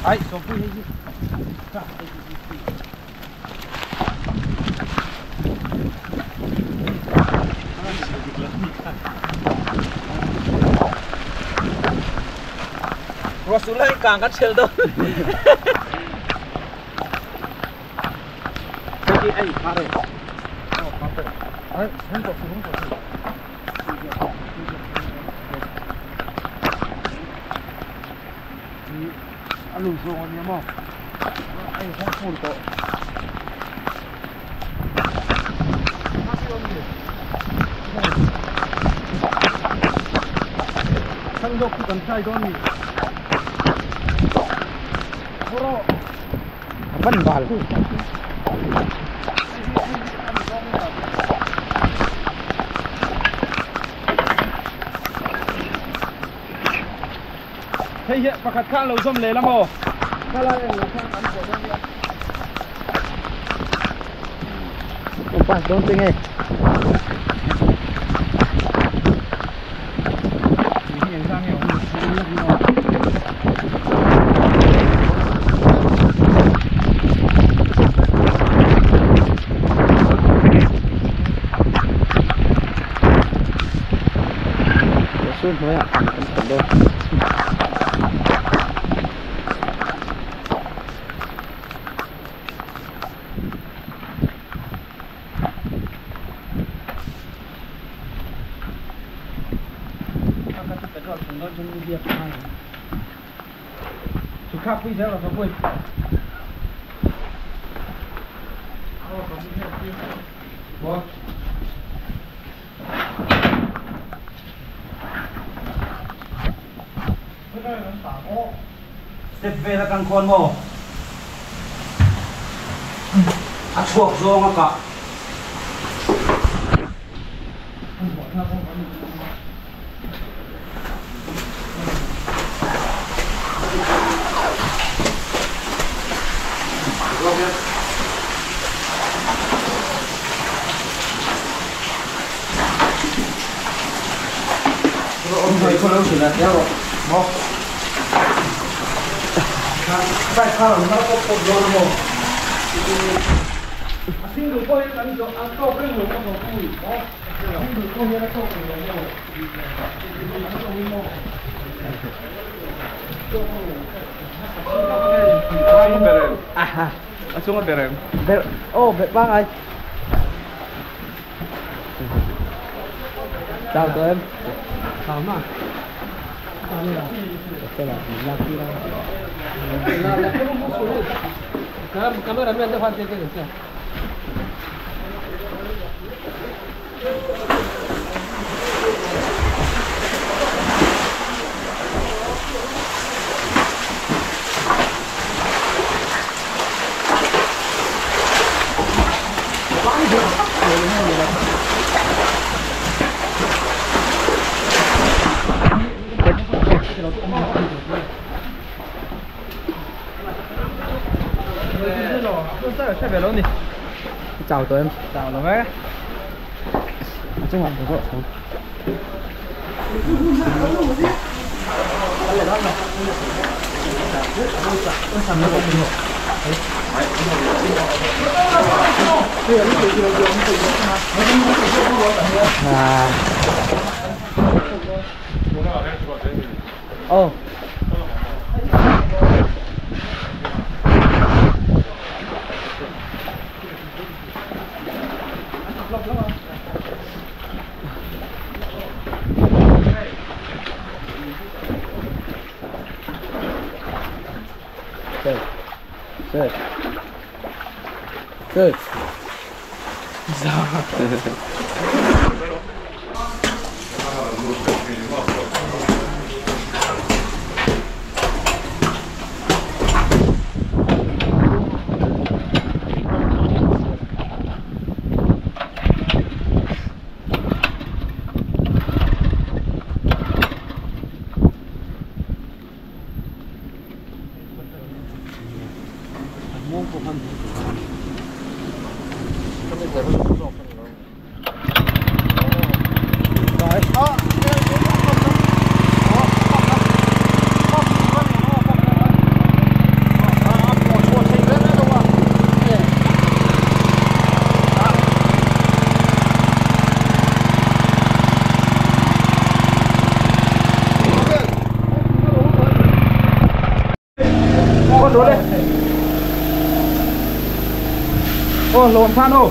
Ai, sawmpui hei hi. Ruah lai kang kan thel dawn. Cái anh phá rồi. Ai, không có không có. A lu zawng a nia maw a inhawng fur tawh. Thang zawk chu kan try dawn ni. Haw rawh. A van bal. Hei hi pakhat kha an lo zawm leh la maw? Khalai eng lo khan an pawh dawn nia. Kan pass dawn che nge? Sur hnuaiah thlan kan thlan dawn. Step vel atang khawn maw a chhuak zawng a kah. A chunga ber em? Ber, oh ber pangai. Chào tụi em. Chào mà. Chào tụi em. Chào tụi em. Chung là được rồi. À. Ồ. Good. Good. Good. Aw hlawm khan aw.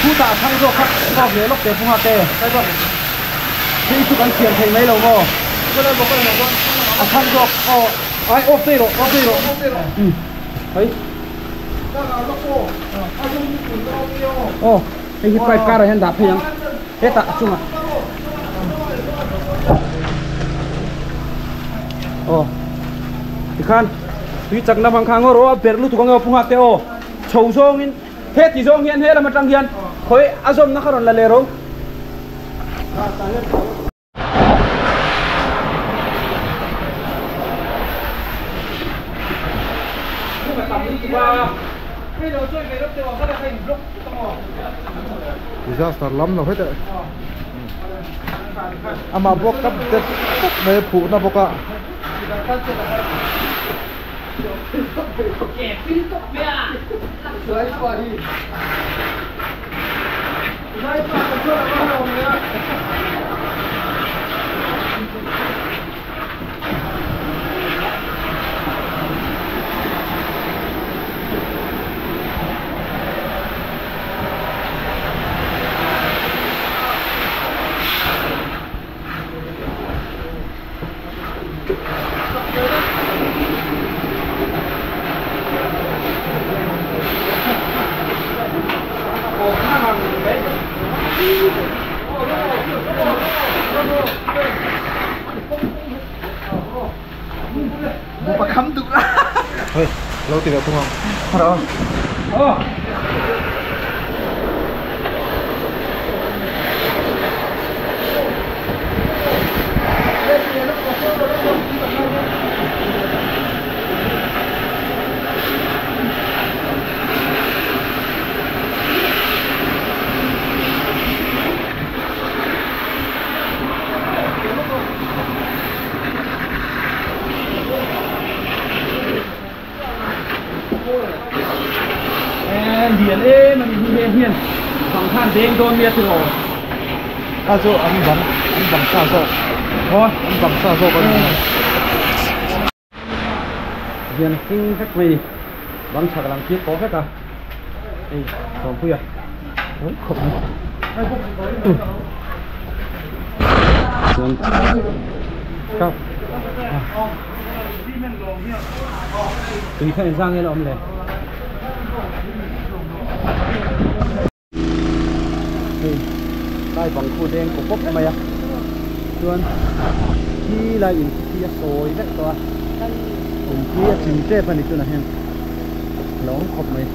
Khutah thang zawk kha kap leh lawk teh pu nghak e. Thil chu kan thiam thei mai lo maw? A thang zawk aw ai off daih rawh off daih rawh. Umm hei. Aw hei hi pipe karah hian dah phei ang hetah a chungah. Aw tikhan tui chakna hmang kha ngaw rawh a berh lutuk ang e aw pu nghak te aw chho zawngin he ti zawng hian he lam atang hian khawi a zawmna kha rawn la leh ro. Disaster lam lo hetah amah bawk kap dep dep mai a phuhna bawk a. Hei lo ti leh thung ang. Lian em a ni hi heng hian bang khan deng dawn nia tiraw a chu an bang an bang sa zawk an bang sa zawk a ni. Hian hring vek mai a ni bang chhak lam khi a tawh vek a hei sawmpuia ui khawp mai chuan ka tui kha engzang nge la awm le. Hei lai bang khu deng kaw pawp mai a chuan khi lai in khi a sawi vek tawh a in khi a chim tep a ni tunah hian a lo awm khawp mai.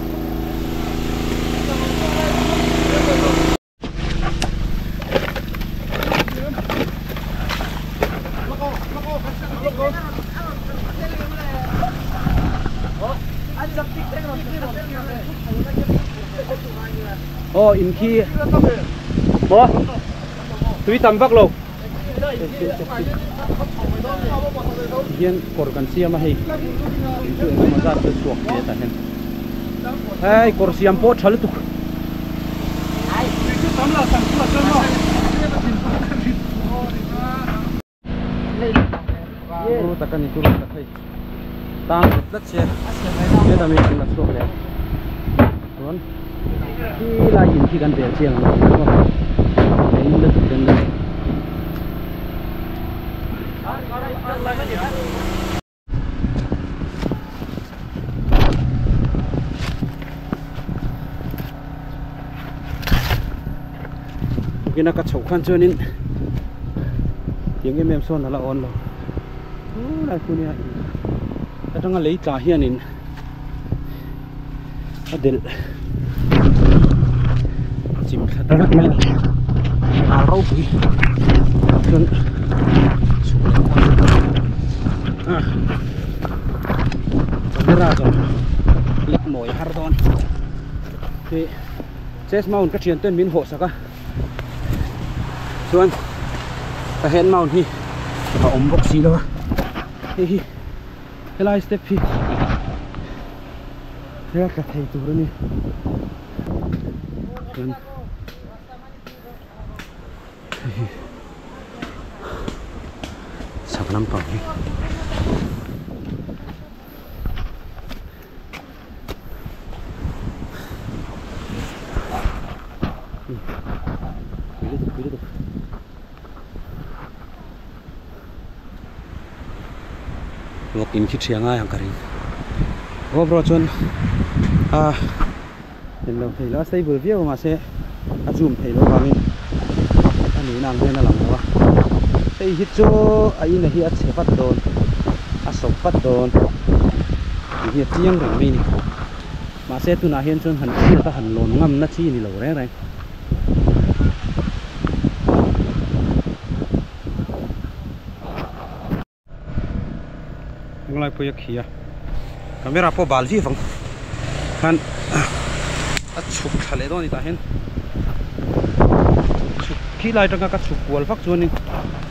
Aw in khi maw tui tam vak lo hian kawr kan siam a hei in chu engemaw zat chu chhuak ve ta hian hei kawr siam pawh tha lutuk. Turu tak a ni turu tak hei tang tlat tlat se heta mi kan la chhuak leh ang chuan khi lai in khi kan bel chiang ang chu maw lei lutuk den lutuk. Tukina ka chhoh khan chuanin tiang em em sawn a la awn lo lai khu nia atanga lei tla hianin a delh chim thla ta vek mai a ni a ropui chuan chhuk leh a camera zawng lek mawi har dawn hi chest mount ka thian ten min hawh sak a chuan ka hand mount hi a awm bawk si lo a hei hi helai step hi Hria tla thei tur a ni. Chuan Hei hi chhak lampang hi. Vawk in khi thiah ngai ang ka ring. Gopro chuan a en lo thei lo a stable viau a mahse a zoom thei loh avangin a nihna ang hian a lang lo a. Hei hi chu a in a hi a chhe vat dawn a sawp vat dawn tih hi a chiang reng mai a ni. Mahse tunah hian chuan han chhiat a han lawn ngam na chi ni lo reng reng. Englai pawh hi a khi a camera pawh bal viau ang khan a chhuk thla leh dawn a ni tah hian chhuk khi lai atanga ka chhuk kual vak chuanin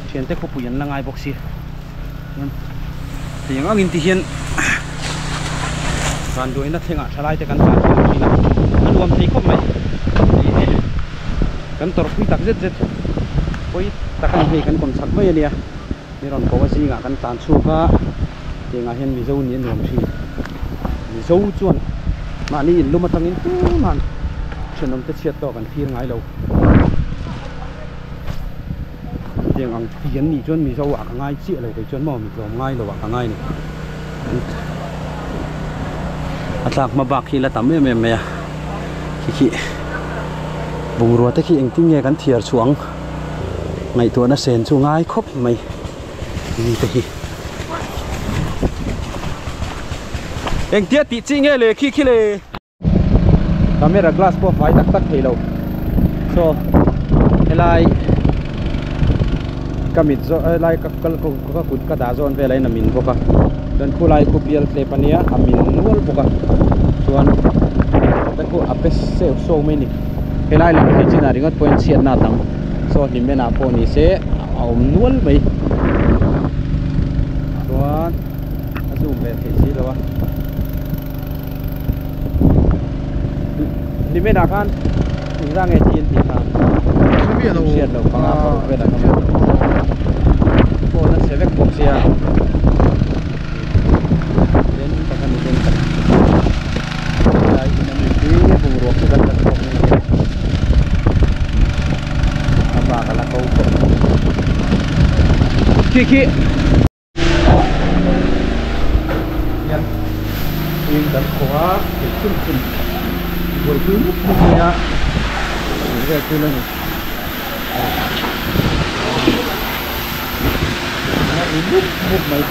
thiante khawpui an la ngai bawk sia chuan hei ang angin ti hian vanduaina thlengah thalai te kan tlan chhuak thin a a nuam thei khawp mai kan tawrhpui tak zet zet pawi tak a ni hei kan kawm chak mai a nia. Mi rawn ko a zingah kan tlan chhuak a, tiangah hian Mizo nih a nuam thin. Mizo chuan mahni inlum atangin tumah thenawmte chhiat tawk an thlir ngai lo. Tiang ang ti an nih chuan Mizo ah ka ngai chiah lo kei chuan maw mi tlawm ngai lo ah ka ngai ni. A tlak hma bak hi la tam em em mai a, khi khi bungrua te khi engtin nge kan thiar chhuah ang. Ngaihtuahna sen chu ngai khawp mai mi te hi. Engtia tih chi nge le khi khi le. Camera glass pawh fai tak tak thei lo. So helai ka mit zawh helai ka kal ka kut ka dah zawn vel a in a min bawk a chuan khulai khu bial tlep ania a min nual bawk a chuan te khu a pe seuh seuh mai a ni. Helai lang thei chinah ringawt pawhin chhiatna a tam saw hlim enah pawh ni se a awm nual mai chuan a zoom ve theih si lo a hlim enah khan engzah nge thi an tih kha hriat loh panga paruk vel an awm a phone a chhe vek bawk sia den tak a ni den tak. Helai in ami hi bungrua khi kan la chhuak mai ang a bak a la ko khawp mai khi khi hian in kan khawh a thei chhun chhun buaipui mup mup mai a tih vel thil a ni a ri mup mup mai.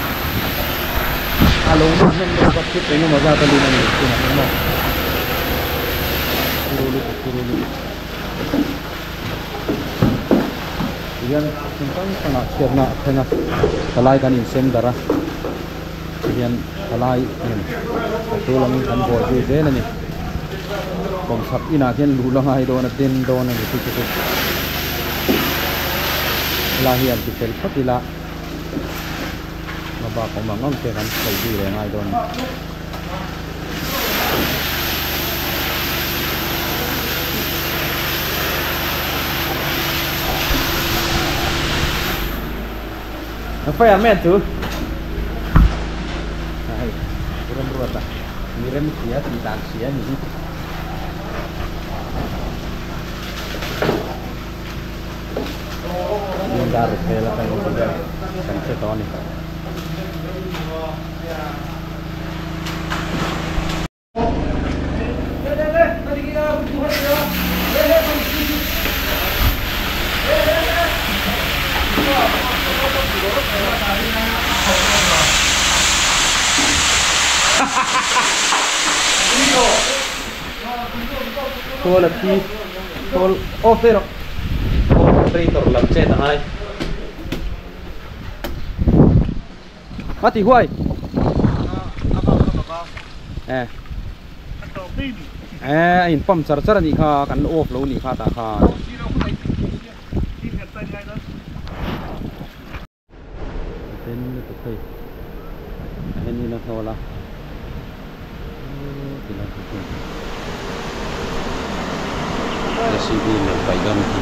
A lo na hnem deuh bawk thil eng emaw zat a lun a ni tunah hian maw turu lutuk turu lutuk tihian hmun hrang hrangah chhiatna a thleng a thalai kan insem darh a tihian thalai in a tul angin kan buai zui zel a ni kawmchhak inah khian luh la ngai dawn a den dawn a ni chu chu chu helai hi an ti fel phawt ila. Hma bak awm ang ang te kan sawi zui reng ai dawn a ni. Fireman chu hei Remruata mi remhria tih dan hria a ni hi. Lindar vel atangin ti hian kan hre tawh a ni. Khawl a thi khawl off daih rawh. Khawl operator lam chet a ngai. A ti huai. Eh. Eh a in pump char char a nih kha kan off lo nih kha tah khan. Den lutuk hei a hen in a hnawl a tilai khi khian J C B leh paih dawn khi.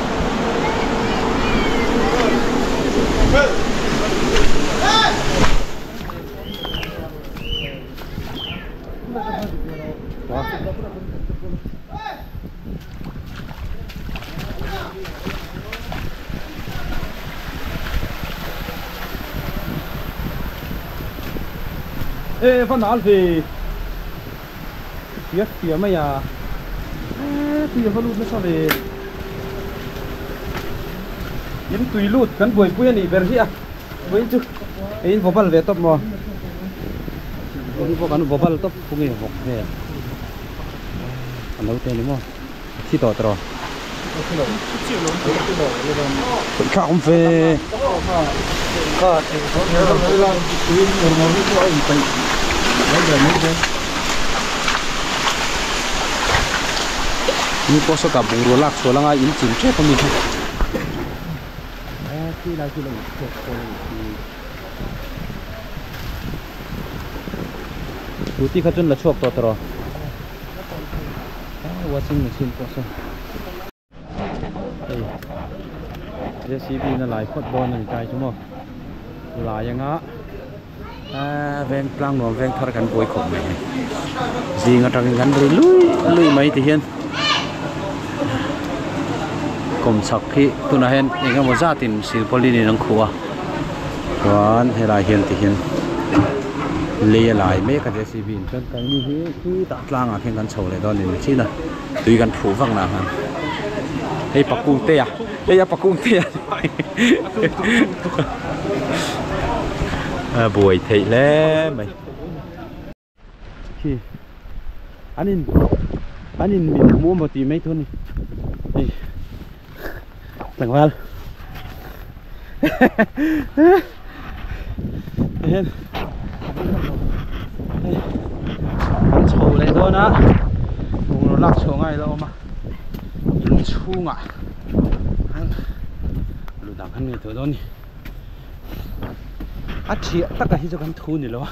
Ê van nal ve phía phía mày à tùy vào lút nó sao về yếm tùy lút gắn buổi cuối này về à với chứ ấy vào bal về top mà vào gắn vào bal top cũng nghe học về anh đâu tên đúng không chỉ tỏ trò không về như có số cả bùng rùa lạc số là ngay in chìm chết không mình khi là chân là chuộc to rồi washing machine có số đây JCB nó lại phốt bon này cái chúng không lại yang á ven plang nuam ven thar kan boi khop mai zing atangin kan ri lui lui mai ti hian kom chak hi tuna hen engemaw zatin silpaulin in an khuh a chuan helai hian ti hian lei a lai mek a JCB in chuan kaini hi khi tah tlangah khian kan chho leh dawn ni chin a tui kan phuh vak lah khan hei pakung te a hei a pakung te a buai theih hle mai khi anin anin min hmu maw tih mai thun ni hei tlangval hian an chho leh dawn a bungraw lak chhuah ngai lo awm a in chhungah an lu dang khan ngei tawh dawn ni a thiah takah hi chu kan thu ni lo a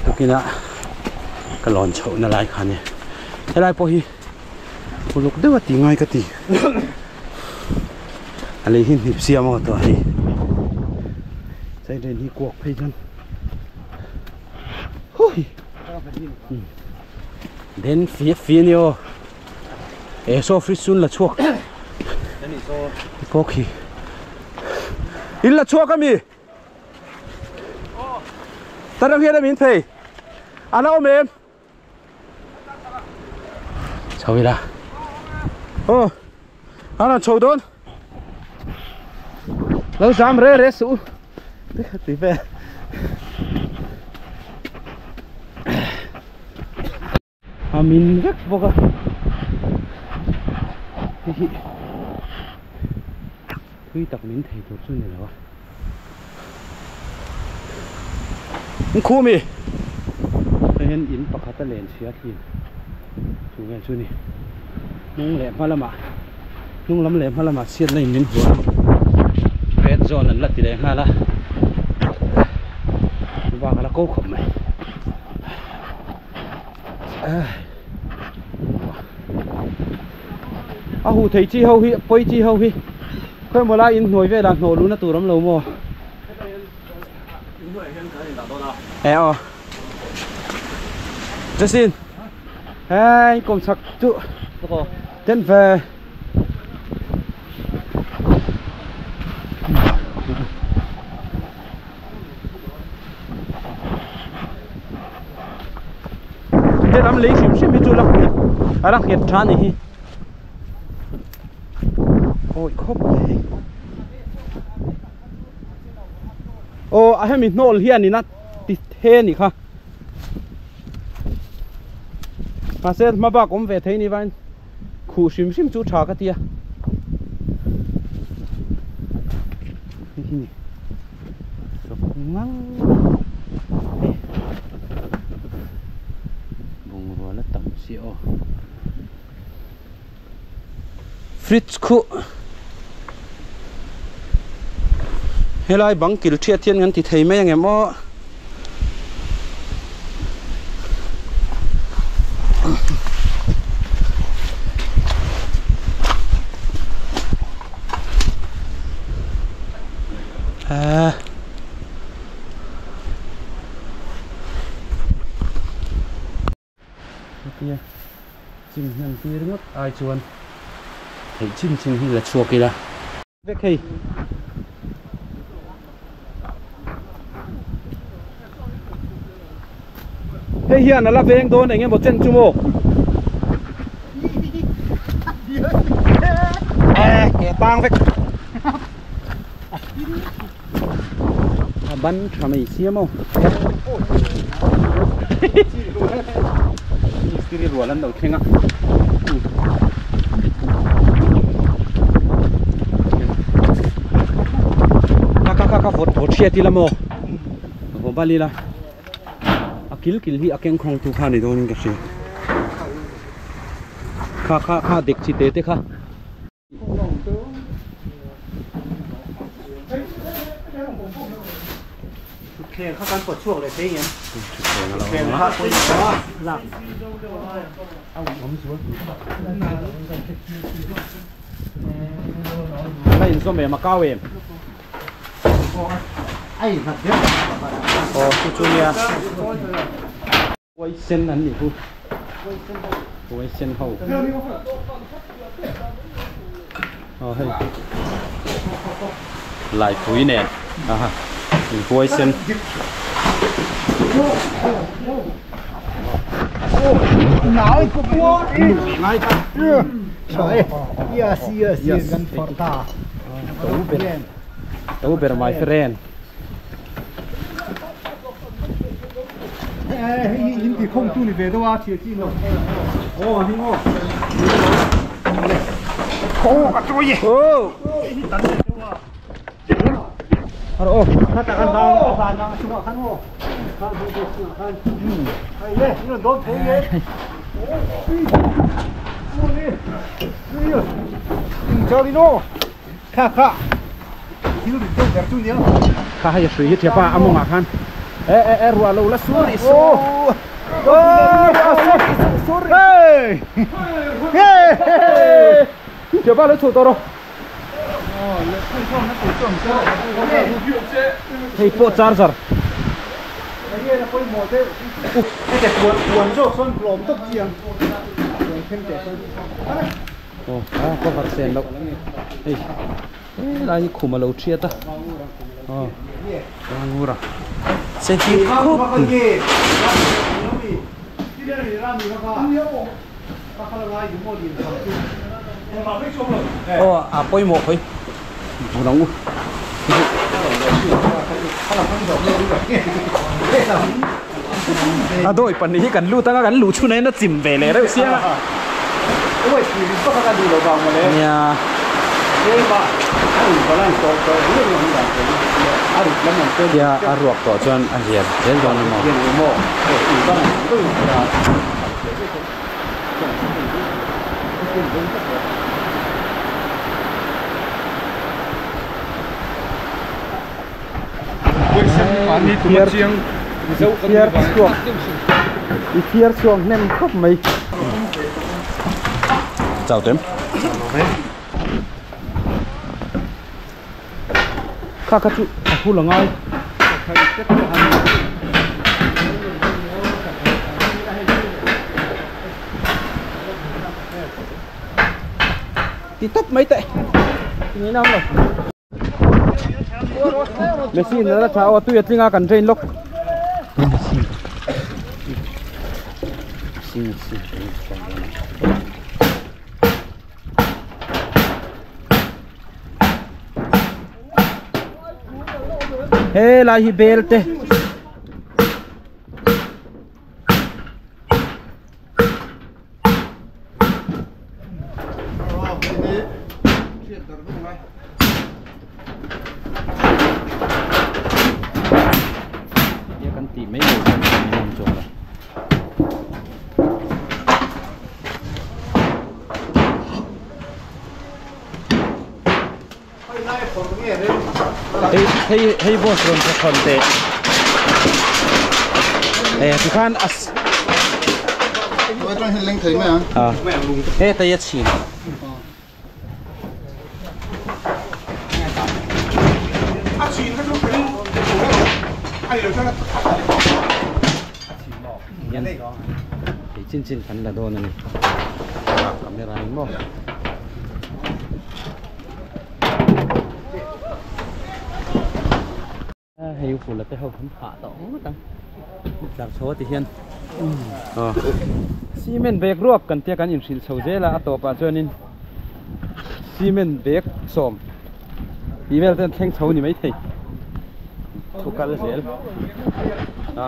tukina ka lawn chhoh na lai khan helai pawh hi uluk deuh a ti ngai ka ti a lei hi hnip siam a tawh hei chai ren hi kuak phei chuan hui den fia fia ni aw e saw fridge chun la chhuak pawh khi in la chhuak ami tarang hian a min phei a la awm em chho ila aw a rawn chho dawn lo zam re re suh ti vel a min vek bawk a hei hi thui tak min thei tur chu ni lo a khumi hei hian in pakhat a len chhia thin chu vel chu ni hnung leh hma lamah hnung lam leh hma lamah chhiatna in min hua red zone an la ti leh nghal a bak a la ko khawp mai a hu thei chi ho hi pawi chi ho hi khawimaw lai in hnuai velah hnawh luhna tur awm lo maw e aw Justin hei kawm chhak chu ten ve Helam lei hrim hrim hi chu la nghet a la nghet tha ni hi awi khawp mai aw a hemi hnawl hian in a ti the a nih kha mahse hma bak awm ve thei ni vain khuh hrim hrim chu tha ka tia hei hi ni ngang hei bungrua la tam si aw fridge khuh helai bang kil thiat hian kan ti thei mai angem aw. Chim hnem tir ngawt ai chuan theih chin chin hi la chhuak ila. Vek hei. Hei hian a la veng dawn eng emaw chen chu maw? Eh, ke tang vek. A ban tha mai sia maw? Mistiri rual an lo thleng a. Ka ka ka ka vawt vawt hriat ila maw? Vaw bal ila. A kil kil hi a keng khawng tu kha ni dawnin ka hria. Kha kha kha dek chi te te kha. Thutthleng kha kan pawt chhuak leh thei ngem? Thutthleng a lo awm a. Lak. A inzawm em a kau em? Aw chu chu nia. Huai sen an nih chu. Huai sen ho. Aw hei. Laipui nen. Aha. In huai sen. Yes, yes, yes. To ber my friend. In ti khawng tu ni ve deuh a thil chi lo. Aw hi maw. Khaw ka chu ye. Oh. Aro oh. Kha ta kan ba ba na chu ma khan o. Khan hu chu ma khan. Ai le, ni do thei ye. Oh ni. Ni yo. Ting cho đi no. Kha kha. Thil ri deuh ber chu nia. Kha hei a hrui hi thiapa a mawngah khan e e e ruah lo la sur i su. Oh, hey! Hey! Thiapa lo chhuh tawh rawh. Hei pawh charger. Aw a cover sen loh hei helai hi khum a lo thiat a aw Rangura se hi khawp aw a pawimawh khawi hmu ang u a dawi pahnih hi kan lut anga kan luh chhun ain a chim ve leh reuh sia nia tia a ruak tawh chuan a lian zel dawn a maw. I thiar chhuak hnem khawp mai. Chau tem. Kha kha chu a hul a ngai. Ti tawp mai teh. Ni nang lo. Messi nala tha aw tui a tlinga kan train lawk. Messi. Messi Messi. He lai hi bel te. Kan tih mai lo chuan kan inawm chuang lo. Hei hei hei boss rawn tha thawn teh. Eh tikhan as Ah he tei a chhin. Hian hei chin chin kan la dawn a ni. Camera in maw. Hei u fula te ho kan phah tawh ngawt ang tlar chho a ti hian cement bag ruak kan tia kan inhrilh chho zel a a tawpah chuanin cement bag sawm tih vel te an thleng chho ni maithei thu kal zel a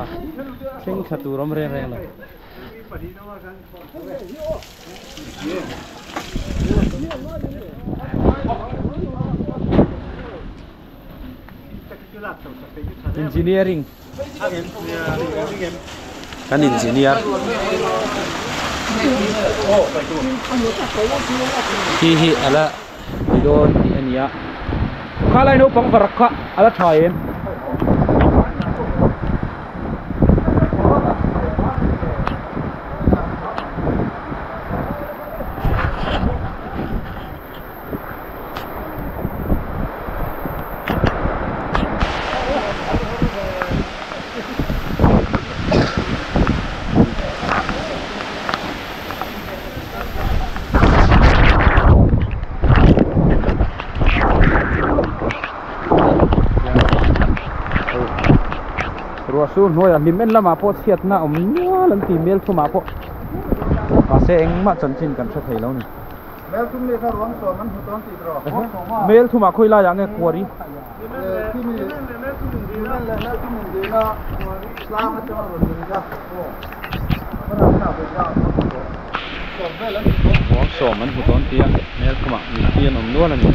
thleng thla tur awm reng reng lo. Engineering kan engineer hi hi ala ti dawn tih a ni a khalai naupang varak kha ala tha em. Ruah sur hnuaiah hlim en lamah pawh chhiatna awm nual an ti mel thumah pawh mahse engmah chanchin kan hre thei lo ni. Mel thumah khawi laiah nge kuari? Ruang sawm an hmu tawn tia mel thumah mitthi an awm nual a ni.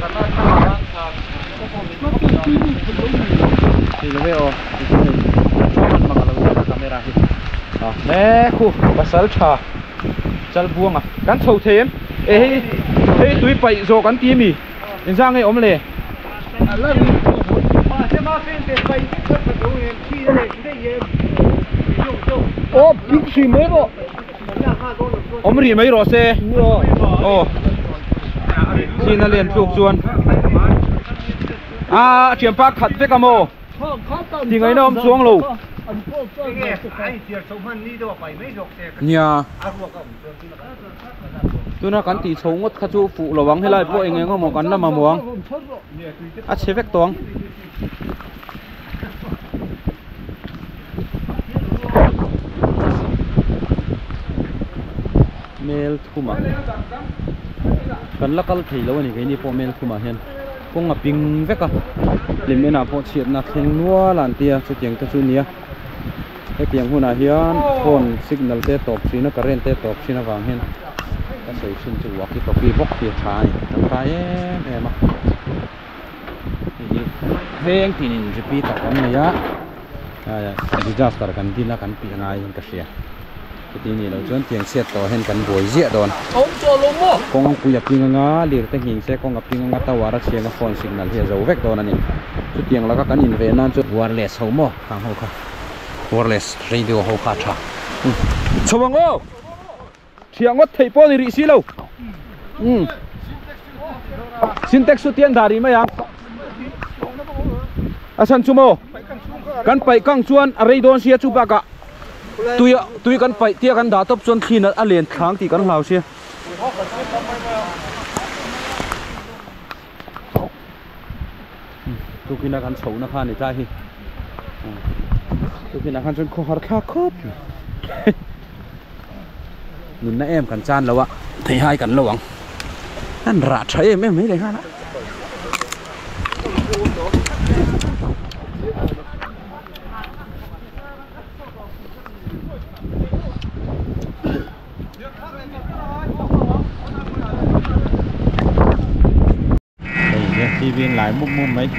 Thei lo ve aw hei mak a lo nia camera hi a he khu pasal tha chal buang a kan chho thei em e hei hei tui paih zawh kan ti ami inzang nge awm le aw bik hri mai rawh awm rih mai rawh se aw china len tluk chuan a thianpa khat vek a maw ti ngaihna awm chuang lo nia tuna kan tih chho ngawt kha chu fuh lo ang helai pawh eng eng emaw kan la mamawh ang a chhe vek tawh ang. Mel thumah kan la kal thei lo a ni keini pawh mel thumah hian kawng a ping vek a hlim enah pawh chhiatna thleng nual a an ti a chutiang te chu a ni a hetiang hunah hian phone signal te tawp thin a current te tawp thin avang hian ka sawi thin chu walkie talkie bawk hi a tha a ni tangkai em em a. Veng tinin repeater kan nei a disaster kan din a kan tih ngai in ka hria chuti nih loh chuan tiang chhiat tawh hian kan buai ziah dawn kawngpui a ping anga lirte nghing se kawng a ping anga tower a chhiang a phone signal hi a zo vek dawn a ni chutiang laka kan inve nan chuan wireless ho maw khang ho kha wireless radio ho kha a tha chho ang aw. Thiah ngawt theih pawh a ni rih si lo. Umm. Sintex chu tian dah rih mai ang. A chhan chu maw? Kan paih kang chuan a rei dawn sia chu bakah tui tui kan paih tia kan dah tawp chuan thli a len thlang tih kan hlau sia. Tukina kan chhohna kha a ni tlai hi. Tukinah khan chuan khawhar thlak khawp mai. Nunna em kan chan lo a, theihai kan lo ang. An rah tha em em mai leh nghal a. Hei hian TV an lai mup mup mai.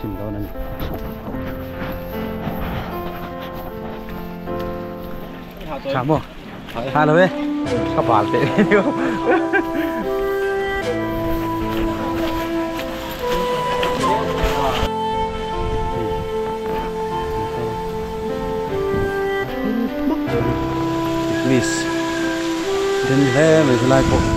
chhin dawn a ni. Tha maw? Tha lo e. Ka bal teh Miss den hle mai helai pawh.